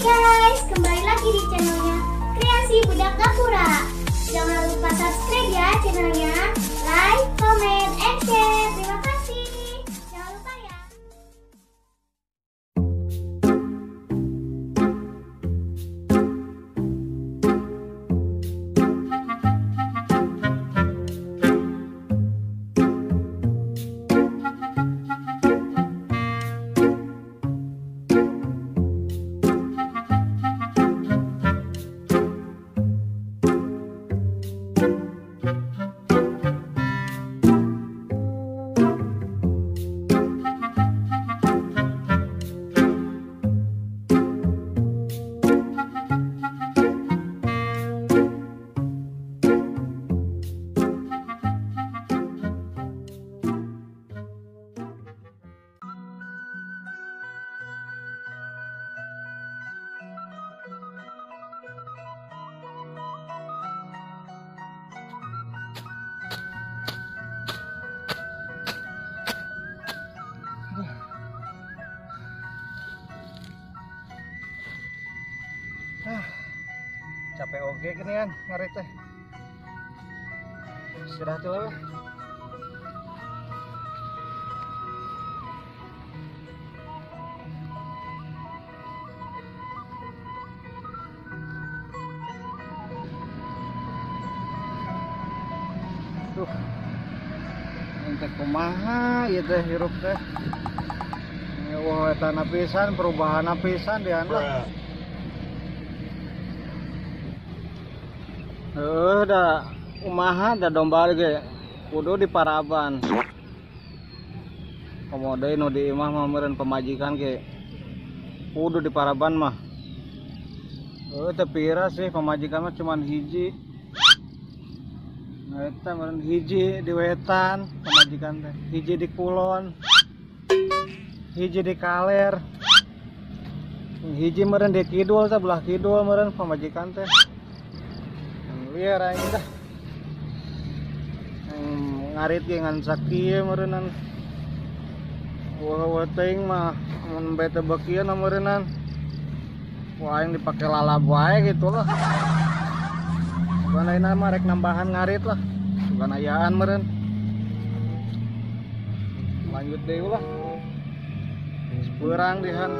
Guys, kembali lagi di channelnya Kreasi Budak Gapura. Jangan lupa subscribe ya channelnya, like, comment, and share. Terima kasih. Jangan lupa ya. Capek oge gini kan ngarit teh. Istirahat dulu. Tuh. Ente kumaha ieu teh hirup teh. Wah, eta pisan perubahan pisan dian lah. Da umaha da domba ge kudu diparaban. Komo deui nu di imah mah meureun pamajikan ge kudu diparaban mah. Teu pira sih pamajikan mah cuman hiji. Nah eta meureun hiji di wetan pamajikan teh, hiji di kulon, hiji di kaler, hiji meureun di kidul teh, belah kidul meureun pamajikan teh. Liar aing dah. Ngarit ge ngan sakieu meureunnan. Wah teuing mah mun bae teu beukieun meureunnan. Wah aing dipake lalab wae gitu lah. Bukan ayeuna mah rek nambahan ngarit lah. Bukan ayaan meureun. Lanjut deui lah. Sepeurang dihan.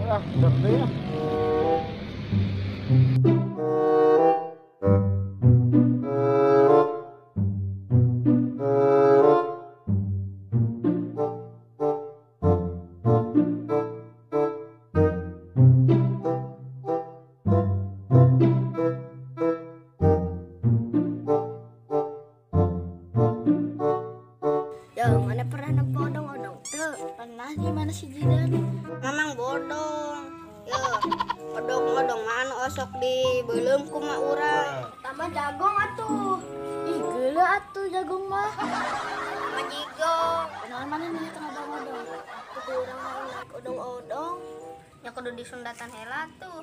Ah, deui ya. Yo, mana pernah nempo odong-odong tuh? Pernah gimana sih Jidan? Mamang bodong. Yo, odong-odong mana osok di belum kuma urang. Tambah jagung atuh. Ih, geuleuh atuh jagung mah. Sama jigong. Kenalan mana nih tengah odong-odong? Kudu urang mau naik odong-odong. Ya kudu disundatan heula tuh.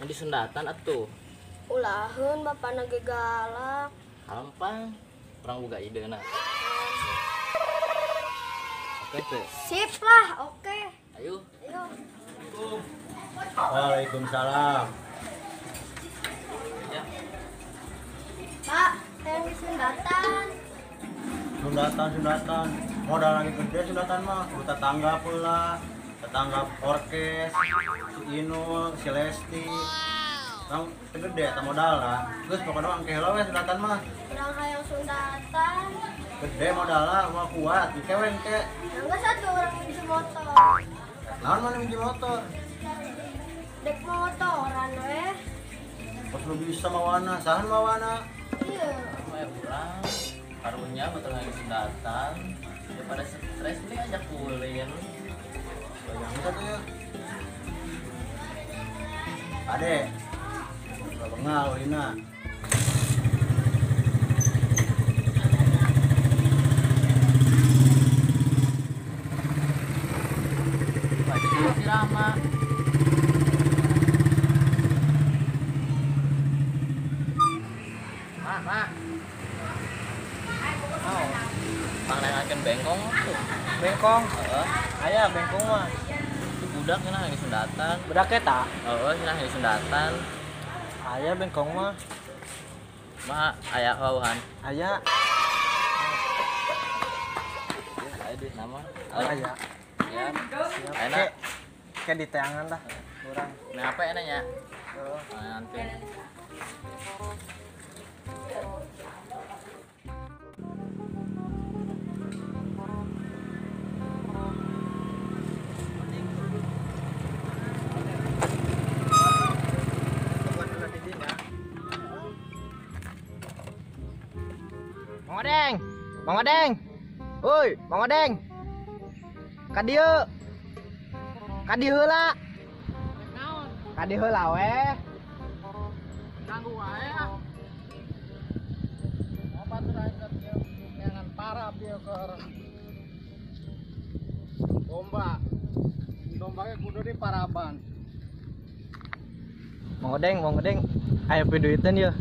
Di sundatan atuh. Ulaheun bapana ge galak. Hampang, urang boga ideuna. Oke teh. Sip lah, oke. Ayo. Ayo. Waalaikumsalam. Ya. Pak, hayang di sundatan. Sundatan, sundatan. Modal lagi gede sundatan mah, kudu tetangga pula. Tetangga orkes, si Inul, si Lesti. Wow. Gede eta modal lah. Terus pokoknya angke heula we sundatan mah. Urang hayang sundatan. Gede modalna mah kuat, engke we engke. Enggak satu urang minjem motor. Naon mana minjem motor? Dek motoran we. Pas lu bisa mawana, sahan mawana. Iya. Mah urang karunya betul lagi sundatan. Daripada stres mending ajak ulin. Bayangin tuh ya. Ade. Bengal ulina. Si Rama. Mak, mak. Oh. Pangnangakeun bengkong tuh. Bengkong? Heeh. Aya bengkong mah. Itu budak cenah lagi sundatan. Budak eta? Heeh, cenah lagi sundatan. Aya bengkong mah. Mak, aya wawuhan. Aya. Aya duit nama. Aya. Ya. Enak. Kayak di tangan lah kurang. Nah, apa enaknya? Nanti. Mang Odeng, Mang Odeng, woi, Mang Odeng. Ka dieu. Ka dieu heula. Naon? Ka dieu heula we. Ganggu wae ah. Batur aing ka dieu neangan parab ieu keur domba. Domba ge kudu di paraban. Mang Odeng, aya piduiteun yeuh.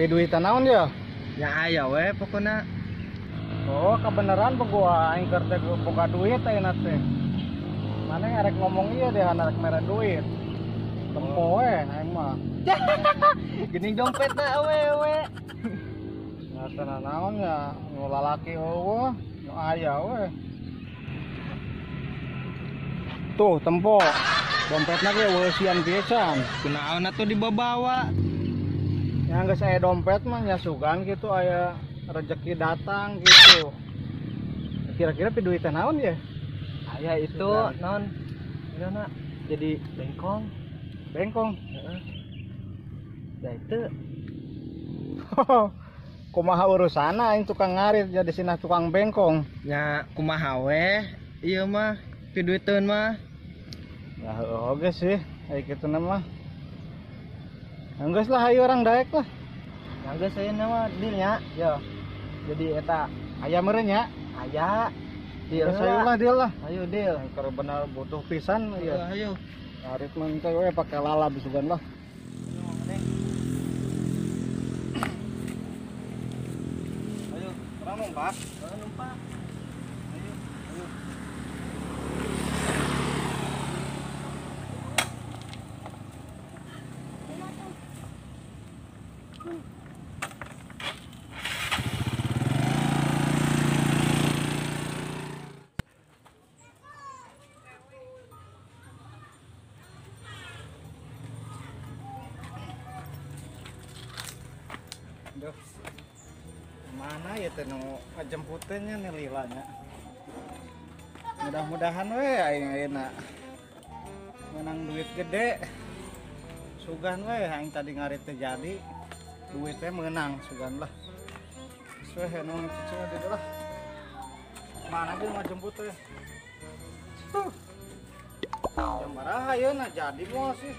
Piduitan naon yeuh? Ya aya we pokona. Oh, kebenaran gua aing keur teh boga duit ayeuna teh. Mana ngarek ngomong ieu deh arek mere duit. Tempo we aing mah. Geuning dompetna awewe. Nya naon nya nu lalaki eueuh, nu aya we. Tuh tempo. Dompetna ge eusian pisan. Kunaon atuh dibawa? Ya geus aya dompet mah nya sugan gitu aya rezeki datang gitu. Kira-kira piduitan naon ya? Aya itu naon? Gimana? Jadi bengkong. Bengkong. Heeh. Da itu. Kumaha urusana aing tukang ngarit jadi sinah tukang bengkong. Nya kumaha we? Ieu mah piduiteun mah. Ya heueuh oge sih, aya kitu mah. Enggeus lah ayo orang daek lah. Enggeus ayeuna mah deal nya. Yo. Jadi eta aya meureun nya? Aya. Deal ayo lah deal lah. Ayo deal. Keur bener butuh pisan ya. Ayo. Ngarit mah teh we pake lalab sugan lah. Ayo, urang numpak. Urang numpak. Ayo, ayo. Duh, mana ya teh nu ngajemputinnya nih lilanya. Mudah-mudahan we aing ayeuna menang duit gede. Sugan we aing tadi ngarit teh jadi duitnya menang sugan lah. Geus we nu cucu di lah. Mana ge ngajemput teh. Jam baraha ayeuna jadi moal sih.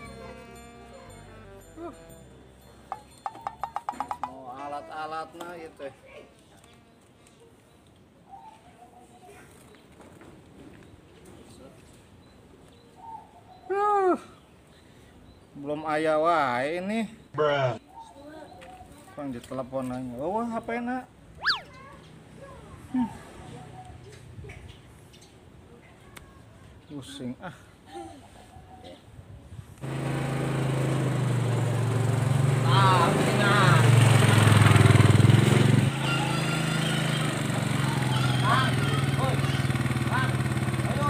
Alat-alatna ieu teh. Belum aya wae ini. Bruh. Pang ditelepon aja. Oh, HP-na. Pusing ah. Ah, pusing ah. Bang, oi. Bang, ayo.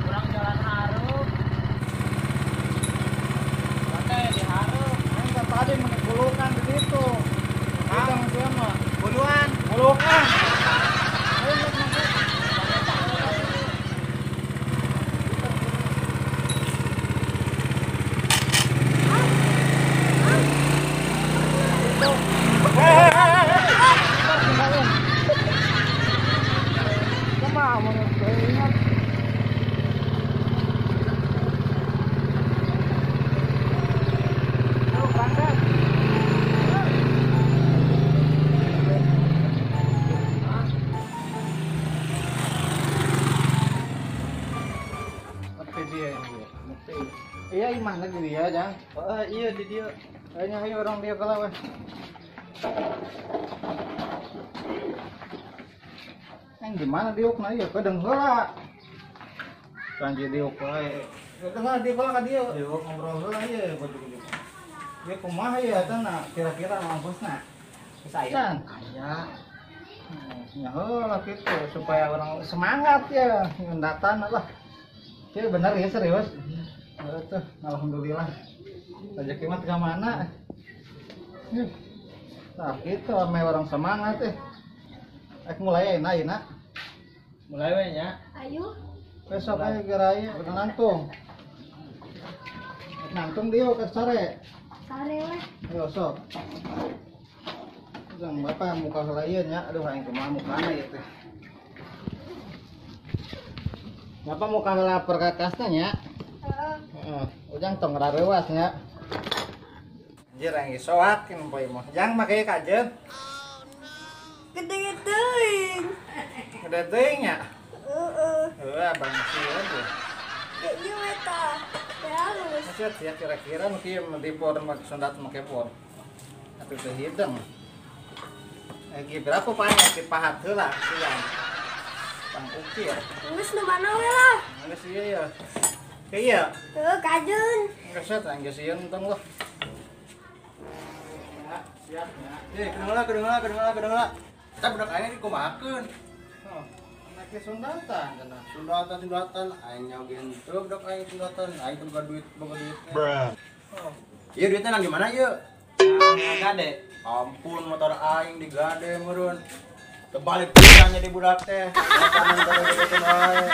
Kurang jalan hareup. Bate di hareup. Aing tadi menggulukan di situ. Bang, siapa? Buluan. Bulukan. Imahna di dia, Jang. Oh, iya di dia. Kayaknya ayo orang dia kalah weh. Yang gimana diukna ieu kedeung heula. Kanji diuk wae. Kedeung diuk heula ka dieu. Diuk ngobrol heula ieu kudu-kudu. Ieu kumaha ieu eta na kira-kira mampusna. Geus aya. Aya. Ya heula kitu supaya orang semangat ya nyundatan lah. Ieu bener ya serius. Heeh tuh, alhamdulillah. Rezeki mah teu mana. Nah, gitu ame orang semangat eh. Ek mulai ayeuna ayeuna. Mulai we nya. Ayo. Besok aja gerai nangtung. Ek nangtung dieu ke sore. Sore we. Ayo sok. Jang bapak muka heula ieu nya, aduh aing kumaha mukana ieu teh. Bapak muka heula perkakasna nya. Heeh. Ujang tong rareuas nya. Anjir aing geus soak nempo ieu mah. Jang make kajeun. Gede teuing. Gede teuing nya. Heeh. Heuh abang sieun teh. Ieu we tah. Teh halus. Maksud ya kira-kira nu kieu dipor make sundat make por. Atuh teu hideng. Eh berapa pae dipahat heula siang. Pang ukir. Geus nu mana we lah. Geus ieu ya. Kieu. Heuh kajeun. Geus eta geus sieun tong lah. Ya, siap ya. Eh, kedengeula. Eta budak aing dikumahakeun. Oh, make sundatan cenah. Sundatan aing nyaho ge henteu budak aing sundatan. Aing teu boga duit, boga duit. Bruh. Oh. Ieu duitna nang di mana ieu? Nang gade. Ampun motor aing digade meureun. Terbalik pisan jadi budak teh. Makanan gade-gadekeun wae.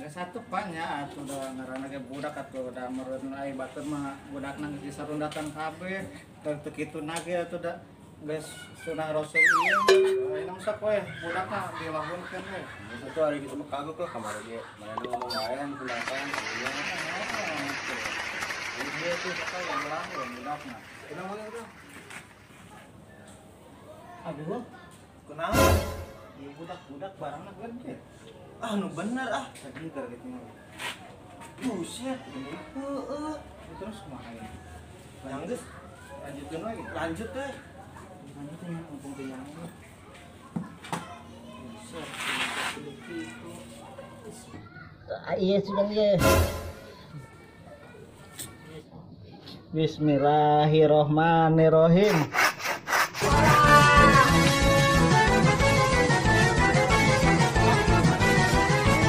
Geus satu pan nya atuh da ngaranna ge budak atuh da meureun ai batur mah budakna geus disarundatan kabeh. Teu kitu na ge atuh da geus sunah rasul ieu. Ayeuna sok we budakna dilahunkeun we. Geus atuh ari kitu mah kagok lah kamari ge. Mana nu ngomong wae sundatan ieu. Ieu tuh sok yang lahun budakna. Kunaon urang? Aduh, Kunaon? ieu budak-budak barangna gede. Ah nu bener ah. Tadi targetnya. Buset. Heeh. Terus kumaha ya? Yang geus Lanjutkeun lagi. lanjut teh. Lanjutkeun ya, mumpung teu nyaho. Buset, gitu. Iya sudah iya. Bismillahirrohmanirrohim.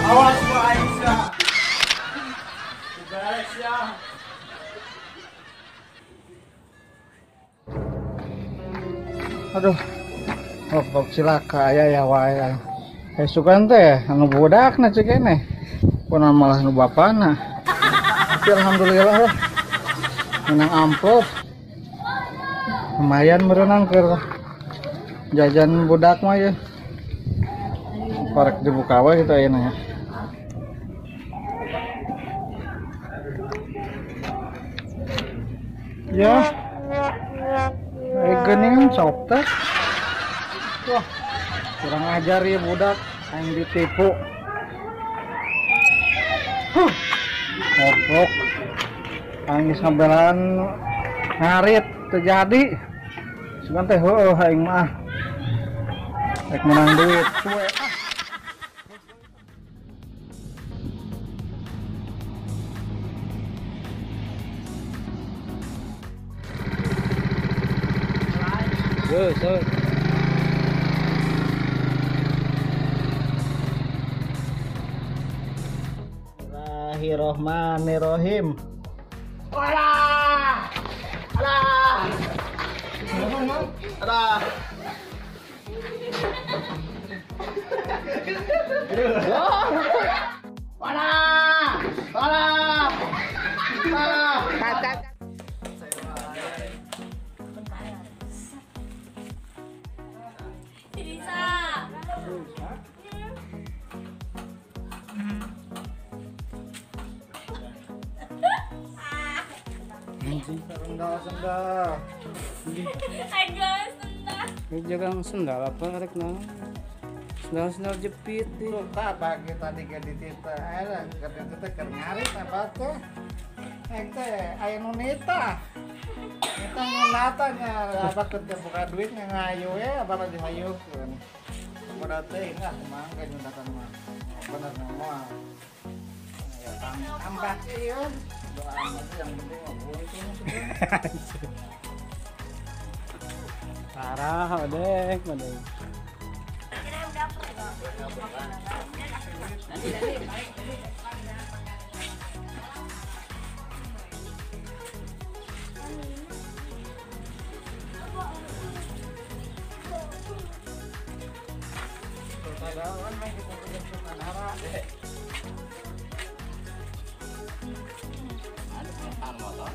Awas ku aing sia. Beres sia. Aduh. Oh, cilaka aya ya wae. Eh sugan teh anu budakna cek keneh. Kunaon malah nu bapana. Tapi alhamdulillah lah. Menang amplop. Lumayan merenang keur jajan budak mah ya. Parek dibuka wae gitu ayeuna ya. Ya. Geuningan sok teh. Wah, kurang ajar ya budak, aing ditipu. Huh. Goblok. Aing geus ngabelaan ngarit teu jadi. Sugan teh heueuh aing mah. Rek menang duit suwe ah. Yo, so. Bismillahirrohmanirrohim. Alah. Alah. Alah. Alah. Alah. Alah. Bisa. Sendal sendal. Ayo sendal. Ini jangan sendal apa rek naon? Sendal-sendal jepit nih. Suka pagi tadi ke ditita, eh ke ditita keur ngarit apa teh? Eh teh aya nu nita. Nita nyunata nya abah keur teu buka duit nya ngayu we abah lagi hayukeun. Modal teh ah kumaha ge nyundatan mah. Bener moal. Ya tambah ieu. Doa mah yang penting mah untung sudah. Parah, odeng, odeng. Ada motor.